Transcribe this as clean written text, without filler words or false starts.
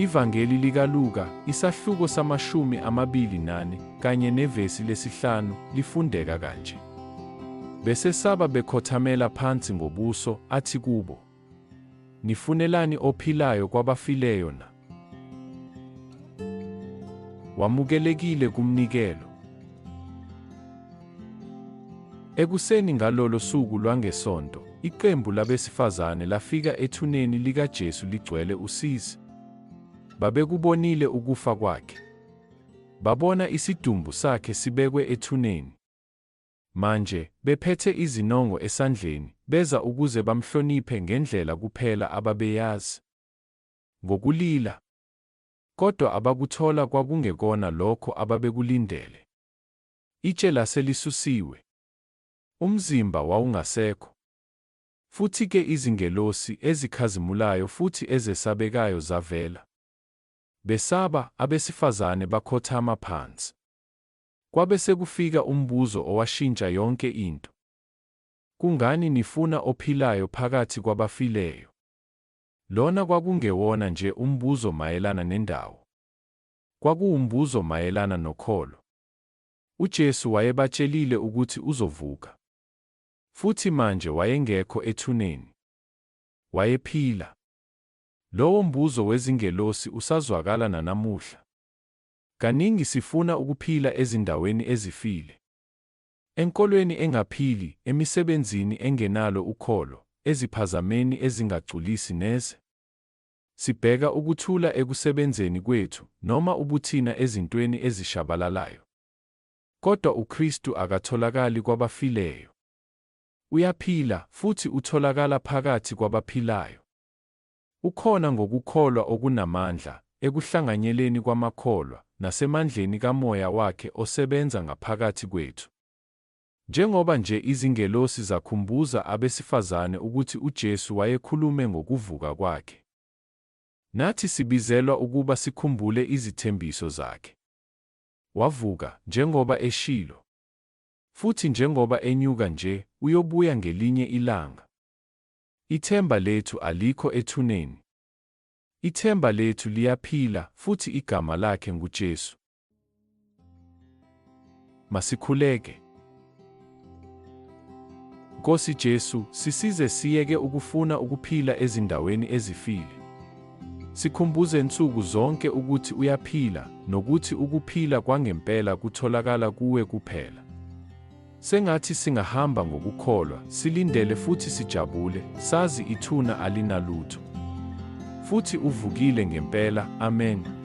Ivangeli likaLuka, isahluko sama-24 kanye nevesi lesihlanu, lifundeka kanje. Besesaba bekhothamela phansi ngobuso, athi kubo, Nifunelani ophilayo kwabafileyo na? Wamukelekile kumnikelo. Ekuseni ngalolo suku lwangeSonto, iqembu labesifazane lafika ethuneni likaJesu ligcwele usizi. Babekubonile ukufa kwakhe. Babona isidumbu sakhe sibekwe ethuneni. Manje, bephethe izinongo esandleni, beza ukuze bamhloniphe ngendlela kuphela ababeyazi. Ngokulila. Kodwa abakuthola kwakungekona lokho ababekulindele. Itshe lase lisusiwe. Umzimba wawungasekho. Futhi-ke izingelosi, ezikhazimulayo futhi ezesabekayo zavela. Besaba, abesifazane bakhothama phansi. Kwabe sekufika umbuzo owashintsha yonke into. Kungani nifuna ophilayo phakathi kwabafileyo? Lona kwakungewona nje umbuzo mayelana nendawo. Kwakuwumbuzo mayelana nokholo. UJesu wayebatshelile ukuthi uzovuka. Futhi manje wayengekho ethuneni. Wayephila. Lowo mbuzo wezingelosi usazwakala nanamuhla. Kaningi sifuna ukuphila ezindaweni ezifile. Enkolweni engaphili, emisebenzini engenalo ukholo, eziphazameni ezingagculisi neze. Sibheka ukuthula ekusebenzeni kwethu noma ubuthina ezintweni ezishabalalayo. Kodwa uKristu akatholakali kwabafileyo. Uyaphila, futhi utholakala phakathi kwabaphilayo. Ukhona ngokukholwa okunamandla, ekuhlanganyeleni kwamakholwa, nasemandleni kaMoya wakhe osebenza ngaphakathi kwethu. Njengoba nje izingelosi zakhumbuza abesifazane ukuthi uJesu wayekhulume ngokuvuka kwakhe, nathi sibizelwa ukuba sikhumbule izithembiso zakhe. Wavuka, njengoba eshilo. Futhi njengoba enyuka nje, uyobuya ngelinye ilanga. Ithemba lethu alikho ethuneni. Ithemba lethu liyaphila, futhi igama lakhe nguJesu. Masikhuleke. Nkosi Jesu, sisize siyeke ukufuna ukuphila ezindaweni ezifile. Sikhumbuze nsuku zonke ukuthi uyaphila nokuthi ukuphila kwangempela kutholakala kuwe kuphela. Sengathi singahamba ngokukholwa, silindele futhi sijabule, sazi ithuna alinalutho. Futhi uvukile ngempela. Amen.